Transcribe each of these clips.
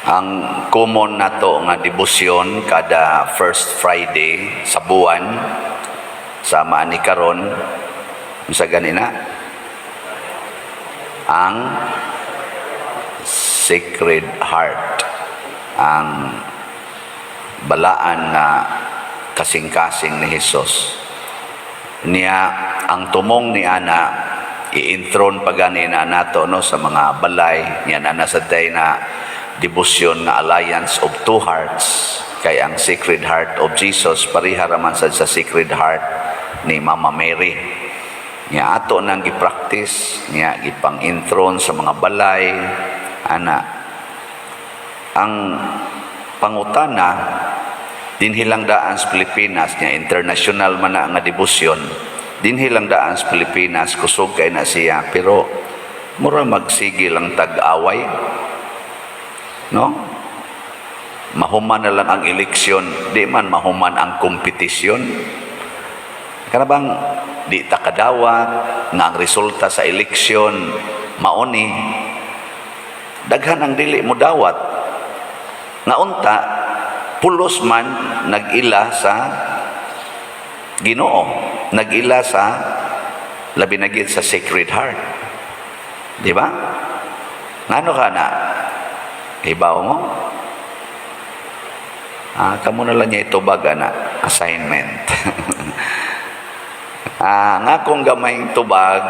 Ang common nato nga debosyon kada first Friday sa buwan, sama ni karon, unsa gani na? Ang Sacred Heart, ang balaan na kasing-kasing ni Jesus. Niya ang tumong ni ana, i-enthrone pa gani na nato, no, sa mga balay niya na nasa day na debosyon nga Alliance of Two Hearts, kay ang Sacred Heart of Jesus pareha raman sa Sacred Heart ni Mama Mary. Niya ato nang gi-practice niya, gipang-enthrone sa mga balay ana. Ang pangutana, dinhi lang daan sa Pilipinas niya, international man na nga debosyon, dinhi lang daan sa Pilipinas kusog kay na siya, pero mura magsige lang tag-away, no? Mahuman na lang ang eleksyon, di man mahuman ang kompetisyon. Kana bang di ta kadawat nga ang resulta sa eleksyon mauni, daghan ang dili mo dawat nga unta pulos man nag-ila sa Ginoo, nag-ila sa, labi na gid, sa Sacred Heart, di ba? Ngano ka na ibaw mo? Ah, kamo na lang niya itubag ana, assignment. Ah, nga kung gamayng tubag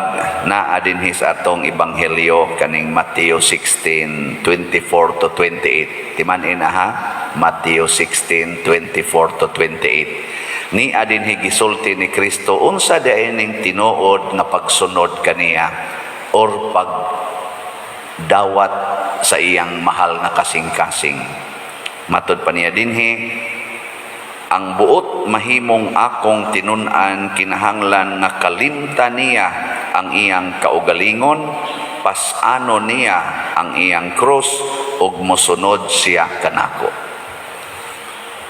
naa dinhi sa atong ebanghelyo kaning Mateo 16:24 to 28. Timan-i na ha, Mateo 16:24 to 28. Ni dinhi gisulti ni Kristo unsa diay ning tinuod nga pagsunod kaniya or pag dawat sa iyang mahal nga kasing-kasing. Matod pa niya dinhi, "Ang buot mahimong akong tinun-an kinahanglan nga kalimtan niya ang iyang kaugalingon, pas-ano niya ang iyang krus ug mosunod siya kanako."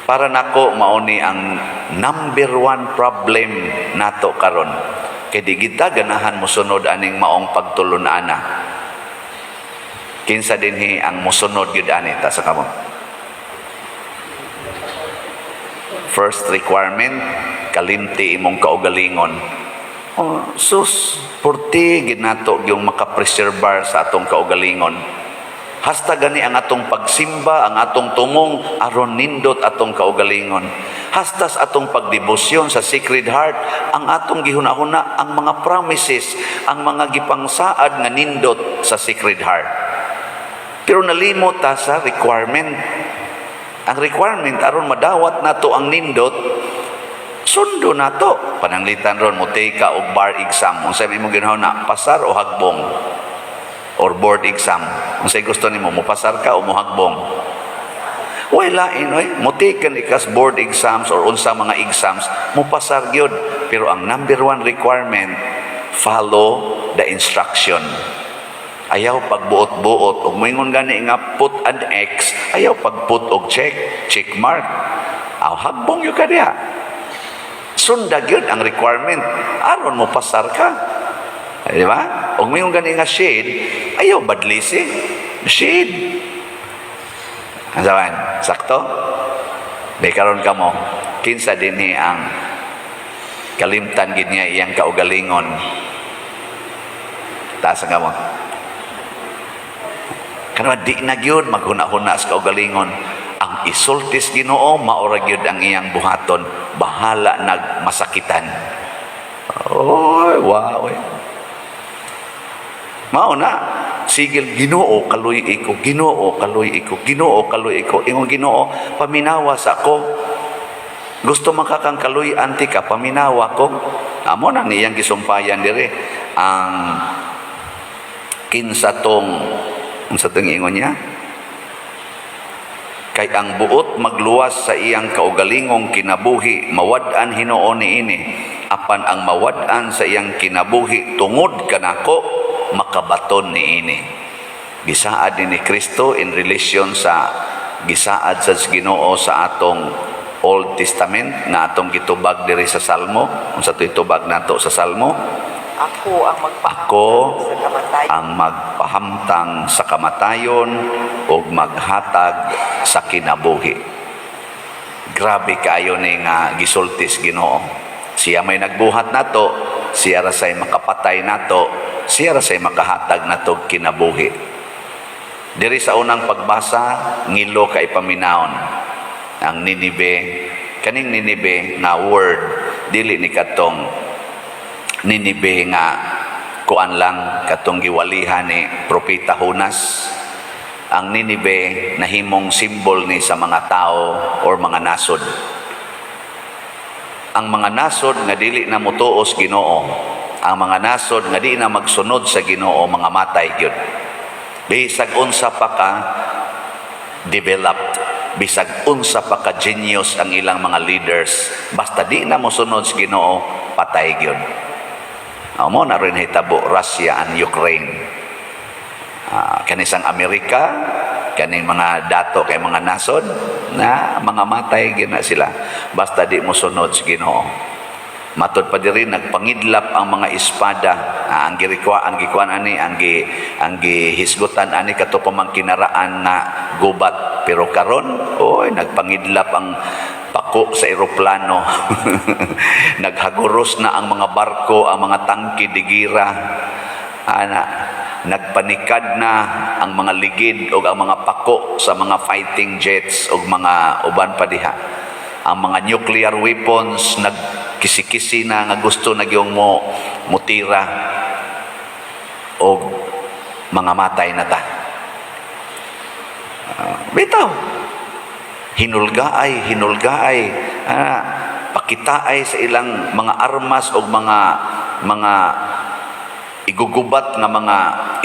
Para nako, mauni ang number one problem nato karon. Kay di kita ganahan mosunod aning maong pagtulun-ana. Kinsa dinhi ang mosunod gyud ani? Taas kamo. First requirement, kalimti imong kaugalingon. Oh, sus, purti gid nato yung makapreserbar sa atong kaugalingon. Hasta gani ang atong pagsimba, ang atong tumong aron nindot atong kaugalingon. Hasta sa atong pagdebosyon sa Sacred Heart, ang atong gihuna-huna ang mga promises, ang mga gipangsaad nga nindot sa Sacred Heart. Pero nalimot ta sa requirement. Ang requirement aron madawat nato ang nindot, sundo nato. Pananglitan ron mo take ka og bar exam. Unsay imong ginahuna, pasar o hagbong? Or board exam. Unsay gusto nimo, mo pasar ka o mohagbong? Way lain oy, mo take ka ikas board exams or unsa mga exams, mo pasar gyud. Pero ang number one requirement, follow the instruction. Ayaw pagbuot-buot. Ug moingon gani nga put an X, ayaw pag-put og check, check mark. Aw, hagbong gyud ka diha. Sunda gyud ang requirement aron mo pasar ka. Di ba? Ug moingon gani nga shade, ayaw badlisi. Shade. Ang saban, sakto? Di karon kamo, kinsa dinhi ang kalimtan gid niya iyang kaugalingon? Taas ang kamo. Kana di na gyud maghuna-huna sa kaugalingon. Ang isultis Ginoo, maora gyud ang iyang buhaton, bahala nag masakitan. Oy, wow. Oy. Mao na sigil, "Ginoo, kaluy ko, Ginoo, kaluy ko, Ginoo, kaluy ko." Ingon Ginoo, "Paminawa sa ko. Gusto makakang kaluy anti ka, paminawa ko." Amo nang iyang gisumpayan dire ang kinsa tong, unsa tong ingon niya? "Kay ang buot magluwas sa iyang kaugalingong kinabuhi, mawad-an hinuon niini. Apan ang mawad-an sa iyang kinabuhi tungod kanako, makabaton niini." Gisaad ni Kristo in relation sa gisaad sa Ginoo sa atong Old Testament nga atong gitubag diri sa Salmo. Unsa to'y tubag nato sa Salmo? Ako ang magpahamtang Ako sa kamatayon. Ang magpahamtang sa kamatayon ug maghatag sa kinabuhi. Grabe kaayo ni nga gisulti sa Ginoo. Siya may nagbuhat nato, siya ra say makapatay nato, siya ra say makahatag nato og kinabuhi. Diri sa unang pagbasa, ngilo kay paminawon ang Ninibe. Kaning Ninibe nga word, dili ni katong Ninibe nga kuan lang, katong giwalihan ni Propeta Jonas. Ang Ninibe nahimong simbol ni sa mga tao or mga nasod. Ang mga nasod nga dili na motuo sa Ginoo, ang mga nasod nga di na magsunod sa Ginoo, mga matay gyud. Bisag unsa pa ka developed, bisag unsa pa ka genius ang ilang mga leaders, basta di na mosunod sa Ginoo, patay gyud. Mao na rin hitabo Russia and Ukraine. Kanisang Amerika, kaning mga dato kay mga nasod na mga matay gyud na sila basta di mo sunod sa Ginoo. Matod pa diri, nagpangidlap ang mga espada. Ang girikwa, ang gikuan ani, ang gihisgutan ani kato pa mang kinaraan nga gubat, pero karon, oy, nagpangidlap ang pako sa eroplano. Naghaguros na ang mga barko, ang mga tangke de gera. Ana, nagpanikad na ang mga ligid o ang mga pako sa mga fighting jets o mga uban pa diha. Ang mga nuclear weapons nagkisi-kisi na nga gusto na gyung mo mutira og mga matay na ta. Bitaw. Hinulgaay, hinulgaay, pakitaay sa ilang mga armas o mga igugubat nga mga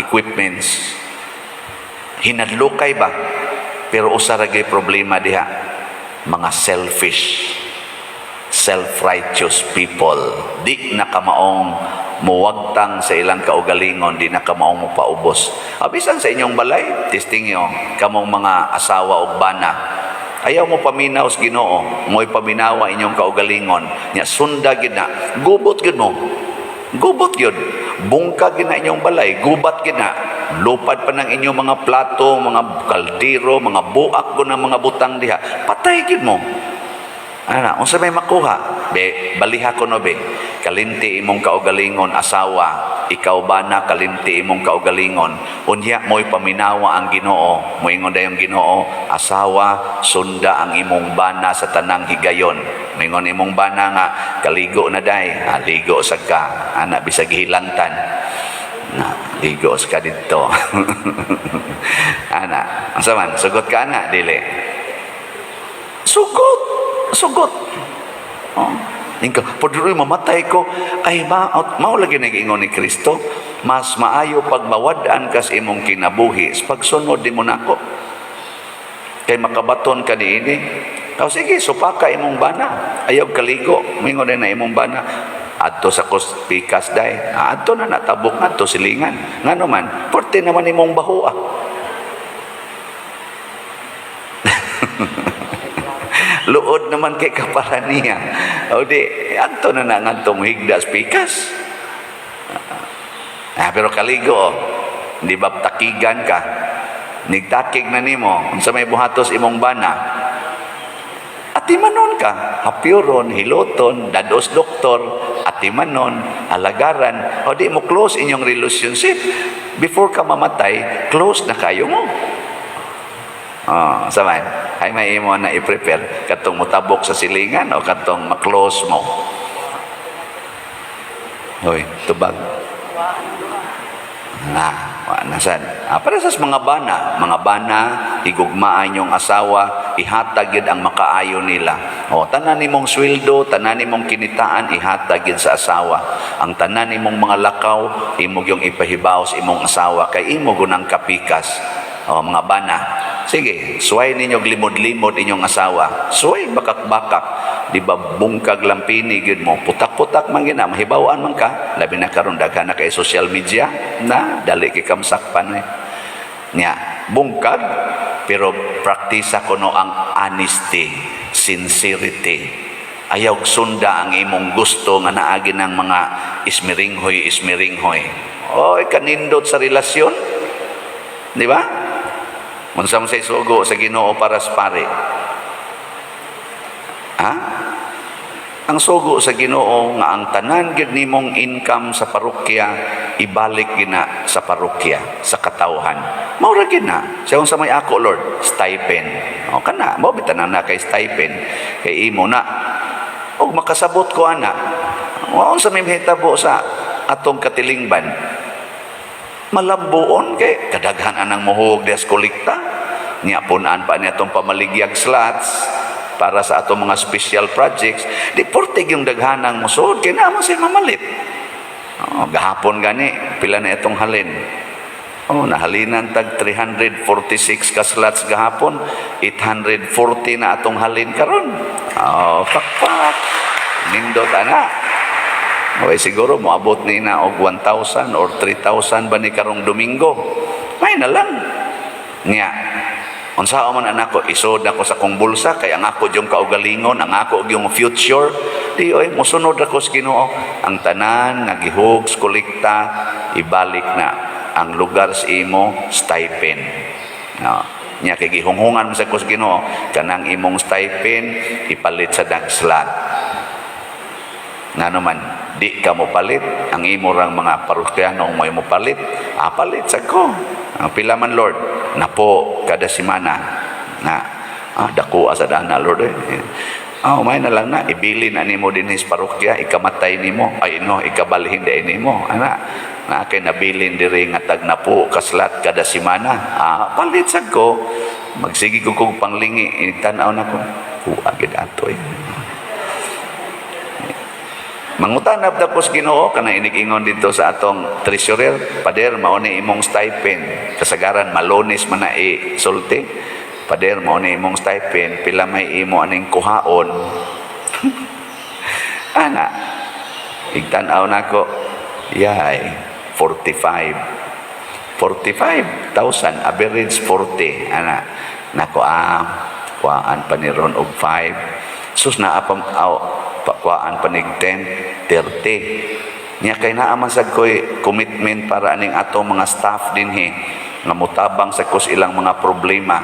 equipments. Hinadlokay ba? Pero usa ra gyud problema diha, mga selfish, self-righteous people. Di na kamaong muwagtang sa ilang kaugalingon, di na kamaong mupaubos. Abisan sa inyong balay, testing nyo, kamong mga asawa og bana, ayaw mo paminaw sa Ginoo, mo'y paminawa inyong kaugalingon, nya sunda gid na, gubot gid mo. Gubot gyud. Bungkag gid na inyong balay, gubat gid na. Lupad pa ng inyong mga plato, mga kaldero, mga buak ko ng mga butang diha. Patay gid mo. Ana, unsa may makuha? Be, baliha ko no be. Kalimti imong kaugalingon asawa, ikaw ba na kalimti imong kaugalingon. Unya mo'y paminawa ang Ginoo. Moingon dayong Ginoo, "Asawa, sunda ang imong bana sa tanang higayon." Moingon imong bana nga kaligo na day, ligo sa ka, ana bisag hilantan. Na, ligo sa ka didto. Ana, unsa man, sugot ka ana, dili? Sugot! Sugot! Oh. Inka, paduro mamatay ko, ay ma, mao lagi nag-ingon ni Kristo, mas maayo pag mawad-an kas imong kinabuhi, sa pagsunod di mo nako. Kay makabaton ka niini. O sige, supaka imong bana. Ayaw kaligo, mingon na imong bana. Adto sa kus pikas day. Adto na natabok adto silingan. Ngano man, porte naman imong baho ah. Luod naman kay kapara niya. O di, adto na na ngadto mo higda sa pikas. Pero kaligo, oh. Di ba takigan ka? Nigtakig na nimo, unsa may buhatos imong bana? Atimanon ka, hapyoron, hiloton, dados doktor, atimanon, alagaran, o di mo close inyong relationship. Before ka mamatay, close na kayo mo. Oh, saman, ay may imo na i-prepare katong motabok sa silingan o katong ma-close mo. Hoy, tubag. Na, wa na sad. Para sa mga bana, higugmaan yung asawa, ihatag yun ang makaayo nila. O, tanan nimong sweldo, tanan nimong kinitaan, ihatag yun sa asawa. Ang tanan nimong mga lakaw, imo yung ipahibaw sa imong asawa, kay imo gunang kapikas. O, mga bana, sige, suway ninyo limod-limod inyong asawa. Suway bakak-bakak. Di ba bungkag lampini gyud mo. Putak-putak man gina, mahibawan man ka. Labi na karon daghan na kay social media na dali kay kamsakpan eh. Nya, bungkag pero praktisa kuno ang honesty, sincerity. Ayaw sunda ang imong gusto nga naagi ng mga ismiringhoy ismiringhoy. Oy, kanindot sa relasyon. Di ba? Unsa man say sugo sa Ginoo para sa pari? Ha? Ang sugo sa Ginoo nga ang tanan gid nimong income sa parokya, ibalik gina sa parokya, sa katawhan. Mao ra gid na. Siya, unsa may ako, Lord? Stipend. O kana, mao bitaw na kay stipend kay imo na. Og makasabot ko ana. Wa, unsa may mahitabo sa atong katilingban? Malambuon kay kadaghan anang muhog des kolekta. Nya punan pa niya atong pamaligyag slots para sa atong mga special projects. Di portig yung daghanang musuod kay naa man siya mamalit. Oh, gahapon gani pila na itong halin. Oh, nahalinan tag 346 ka slots gahapon, 840 na atong halin karon. Oh, pakpak. Nindot ana. Okay, siguro moabot ni na og 1,000 or 3,000 ba ni karong Domingo. May na lang. Nya, unsa man anak ko, isod ako sa kong bulsa kay ang ako yung kaugalingon, ang ako yung future. Di oy, mosunod ako sa Ginoo. Ang tanan nga gihug sa kolekta, ibalik na ang lugar sa imo stipend. No. Nya kay gihunghungan mo sa ko sa Ginoo, kanang imong stipend ipalit sa dag slot. Ngano man di ka mo palit, ang imo rang mga parokyano may mo palit, ah, palit sa ko. Ang pila man, Lord? Napo kada semana na. Ah, dako asa dana, Lord, eh. Ah, umay na lang na ibilin na nimo dinhi sa parokya, ikamatay nimo ay no, ikabalhin dai nimo ana na kay nabilin diri nga tag napo ka slot kada semana. Ah, palit sad ko. Magsige ko kog panglingi, tan-aw nako, kuha gid ato eh. Mangutanab ta ko sa Ginoo kana inig-ingon dito sa atong treasurer, "Pader, mao ni imong stipend." Kasagaran malones man na isulti. "Pader, mao ni imong stipend, pila may imo aning kuhaon?" Ana. Igtan-aw nako, yay, 45. 45,000, average 40. Ana, nako ah, kuhaan pa ni ron og 5. Sus naa pa aw, kuhaan pa nig 10, 30. Nya kay naa man sad ko'y commitment para aning atong mga staff dinhi nga mutabang sa kus ilang mga problema.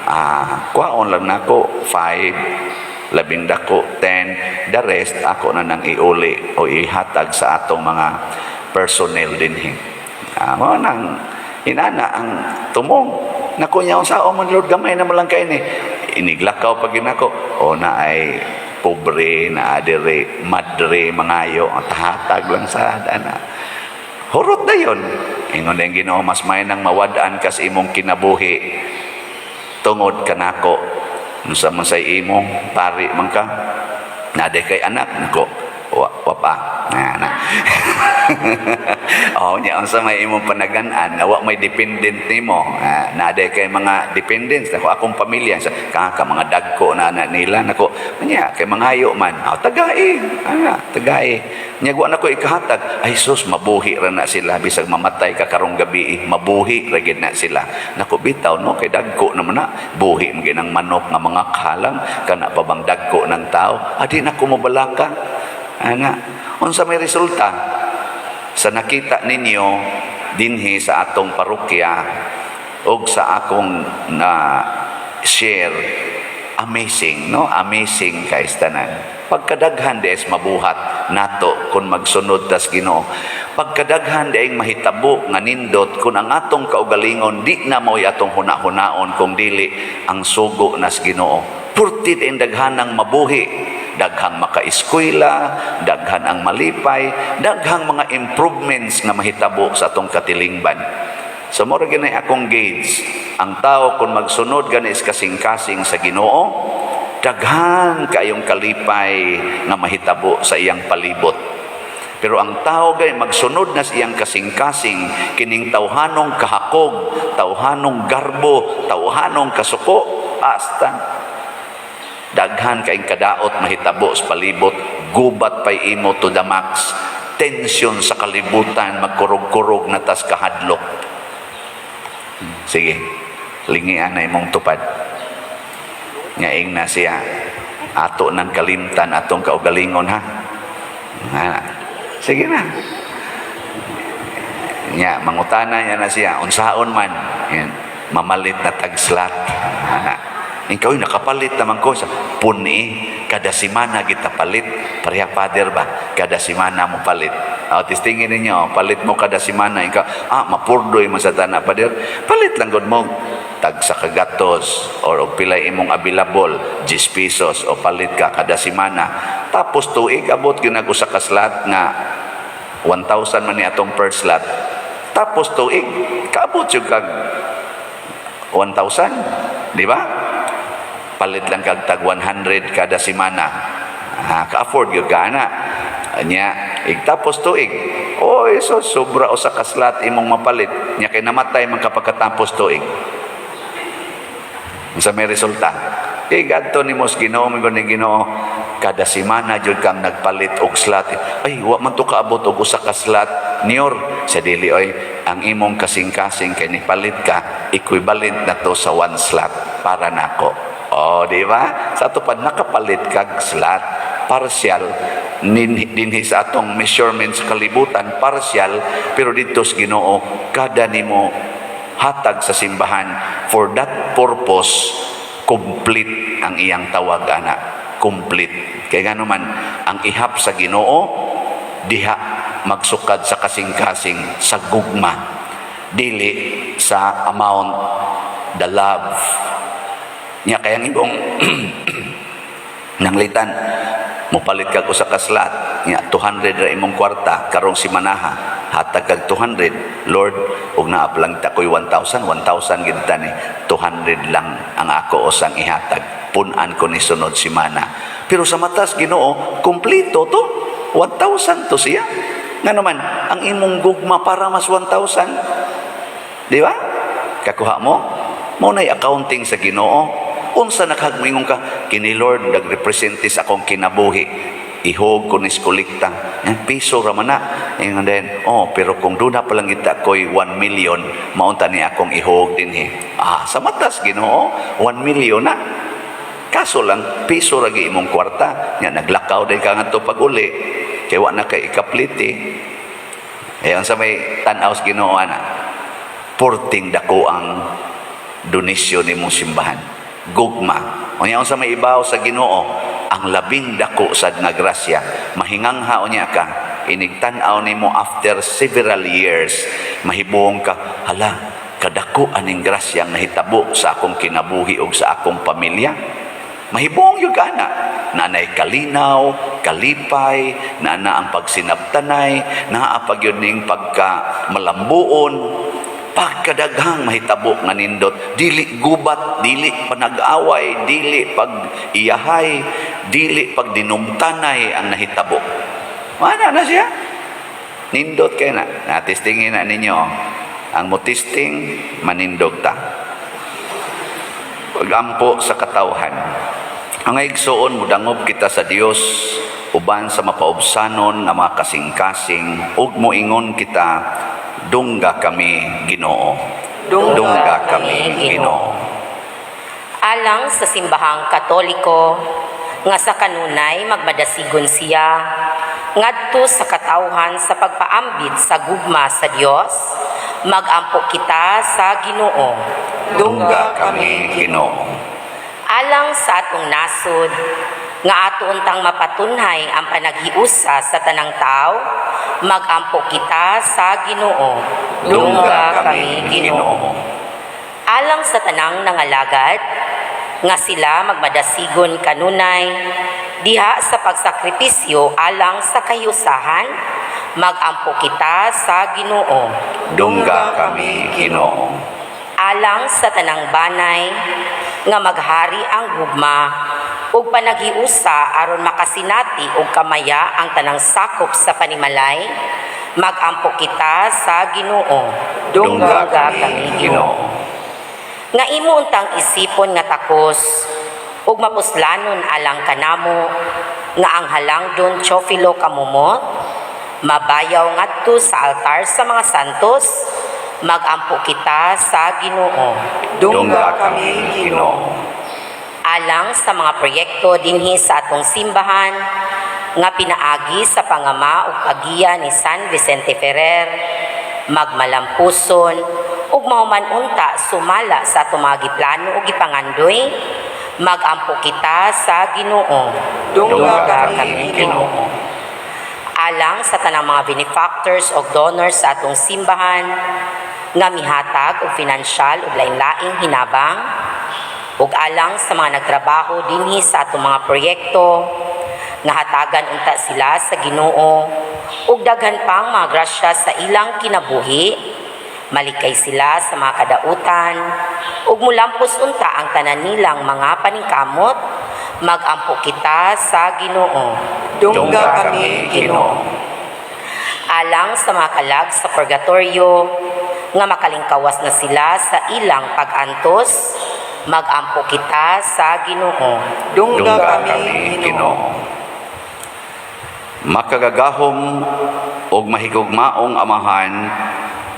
Ah, kuhaon lang nako 5, labing dako 10, the rest ako na nang iuli o ihatag sa atong mga personnel dinhi. Ah, mao nang inana ang tumong. Naku niya, sa man, Lord, gamay na lang kay ni. Iniglakaw pag ginako. O na ay pobre na adere madre mangayo, tahatag lang sa ana. Hurot na yun. Ingon ang Ginoo, mas may nang mawad-an kas imong kinabuhi tungod kanako. Unsa man say imo, pari man ka. Nade kay anak nako. Wa pa. Na, na. Oh, nya unsa may imong panagan-an nga wa may dependent nimo. Ah, naa kay mga dependents nako, akong pamilya sa ka mga dagko na na nila nako. Nya kay mangayo man. Oh, tagai. Ana, tagai. Nya wa nako ikahatag. Ay sus, mabuhi ra na sila bisag mamatay ka karong gabi, eh, mabuhi ra gid na sila. Nako bitaw no, kay dagko naman na. Buhi man gid ang manok nga mga kalang kana pa bang dagko ng tao. Adi na ko mobalaka. Ana, unsa may resulta? Sa nakita ninyo dinhi sa atong parokya og sa akong na share, amazing no, amazing kay tanan. Pagkadaghan des mabuhat nato kung magsunod tas Ginoo, pagkadaghan diay mahitabo nga nindot kung ang atong kaugalingon di na mo'y atong huna-hunaon kung dili ang sugo nas Ginoo. Purtit ang daghanang mabuhi, daghang makaeskwela, daghan ang malipay, daghang mga improvements nga mahitabo sa atong katilingban. So mao ra gyud akong gauge. Ang tao kung magsunod gani is kasing-kasing sa Ginoo, daghan kayong kalipay nga mahitabo sa iyang palibot. Pero ang tao gay magsunod na sa iyang kasing-kasing, kining tawhanong kahakog, tawhanong garbo, tawhanong kasuko, hasta daghan kayong kadaot mahitabo sa palibot, gubat pay imo to the max, tension sa kalibutan, magkurog-kurog na tas kahadlok. Sige, lingian na imong tupad. Ngaing na siya. Ato nang kalimtan atong kaugalingon, ha. Ha. Sige na. Nya, mangutana niya na siya, unsaon man? Yan, mamalit na tag slot. Ha. Ikaw nakapalit naman ko sa puni kada simana kita palit. Pareha father ba, kada simana mo palit. Oh, testingin ninyo, palit mo kada simana. Ikaw, mapurdoy man sa tana, pader. Palit lang gud mo tag sa kagatos or og pilay imong available, 10 pesos, o palit ka kada simana. Tapos tuig, abot gyud nag usa ka slot nga 1,000 man ni atong per slot. Tapos tuig, kaabot jud kag 1,000, di ba? Palit lang kag tag 100 kada simana. Ah, ka-afford gyud ka ana. Anya, igtapos tuig. Oy, so sobra usa ka slot imong mapalit. Nya kay namatay man ka pagkatapos tuig. Unsa may resulta? Kay gadto ni mos Ginoo, mingon ni Ginoo, kada simana jud kang nagpalit og slot. Ay, wa man to kaabot og usa ka slot niyor. Sa dili oy, ang imong kasing-kasing kay nipalit ka, equivalent na to sa one slot para nako. Oh, di ba? Sa ato pa nakapalit kag slot partial dinhi sa atong measurement sa kalibutan, partial, pero dito sa Ginoo, kada nimo hatag sa simbahan for that purpose, complete ang iyang tawag ana, complete. Kay ngano man, ang ihap sa Ginoo diha magsukad sa kasing-kasing, sa gugma, dili sa amount, the love niya. Kaya ang ibong nanglitan, mopalit kag usa ka slot nya 200 ra imong kwarta karong simanaha, hatag kag 200. Lord, ug naa lang ta koy 1,000, 1,000 gid ta ni, 200 lang ang ako usang ihatag, pun-an ko ni sunod simana. Pero sa matas Ginoo, kompleto to, 1,000 to siya. Nga naman ang imong gugma para mas 1,000, di ba? Kakuha mo? Mao na'y accounting sa Ginoo. Unsa nakagmingon ka, kini Lord nagrepresente sa akong kinabuhi. Ihog ko ni kolekta. Yan, piso ra man na. Ingon din, oh, pero kung duna pa lang kita ko'y 1 million, maunta ni akong ihog dinhi. Ah, sa matas Ginoo, 1 million na. Kaso lang, piso ra gyud imong kwarta. Nya naglakaw din ka ngadto pag uli. Kay wa na kay ikapliti. Eh, ang sa may tan-aw sa Ginoo ana, porting dako ang donasyon nimong simbahan. Gugma. Unya unsa may ibaw sa Ginoo, ang labing dako sad nga grasya, mahingangha unya ka, inig tan-aw nimo after several years, mahibuong ka, hala, kadako aning grasya ang nahitabo sa akong kinabuhi ug sa akong pamilya. Mahibuong gyud ka na. Nanay kalinaw, kalipay, nana ang pagsinabtanay, naa pa gyud ning pagka malambuon, pagkadaghang mahitabo nga nindot, dili gubat, dili panag-away, dili pag iyahay, dili pag dinumtanay ang nahitabo. Mana na siya? Nindot kay na. Natestingin na ninyo. Ang motesting, manindog ta. Pagampo sa katawhan. Ang igsuon, mudangop kita sa Dios uban sa mapaubsanon nga mga kasing-kasing ug moingon kita, dungga kami, Ginoo. Dungga kami, Ginoo. Alang sa Simbahang Katoliko nga sa kanunay magmadasigon siya ngadto sa katawhan sa pagpaambit sa gugma sa Dios, magampo kita sa Ginoo. Dungga kami, Ginoo. Alang sa atong nasod nga ato untang mapatunhay ang panaghiusa sa tanang tao, magampo kita sa Ginoo. Dungga kami, Ginoo. Alang sa tanang nangalagad nga sila magmadasigon kanunay diha sa pagsakripisyo alang sa kahiusahan, magampo kita sa Ginoo. Dungga kami, Ginoo. Alang sa tanang banay nga maghari ang gugma ug panaghiusa aron makasinati og kamaya ang tanang sakop sa panimalay, magampo kita sa Ginoo. Dungga kami, Ginoo. Nga imo untang isipon nga takos ug mapuslanon alang kanamo nga ang halangdon Teofilo Camomot mabayaw ngadto sa altar sa mga santos, magampo kita sa Ginoo. Dungga kami, Ginoo. Alang sa mga proyekto dinhi sa atong simbahan nga pinaagi sa pangama ug paggiya ni San Vicente Ferrer, magmalampuson ug mahuman unta sumala sa atong mga giplano ug gipangandoy, magampo kita sa Ginoo. Dungga kami, Ginoo. Alang sa tanang mga benefactors o donors sa atong simbahan nga mihatag og pinansyal ug lain-laing hinabang, ug alang sa mga nagtrabaho dinhi sa atong mga proyekto, nga hatagan unta sila sa Ginoo ug daghan pang mga grasya sa ilang kinabuhi, malikay sila sa mga kadautan ug mulampos unta ang tanan nilang mga paningkamot, magampo kita sa Ginoo. Dungga kami, Ginoo. Alang sa mga kalag sa purgatorio nga makalingkawas na sila sa ilang pag-antos, magampo kita sa Ginoo. Dungga kami, Ginoo. Makagagahom og mahigugmaong Amahan,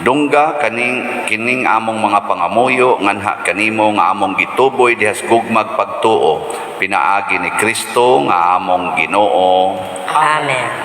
dungga kaning kining among mga pangamuyo nganha kanimo nga among gituboy dihas gugmag pagtuo pinaagi ni Kristo nga among Ginoo. Amen.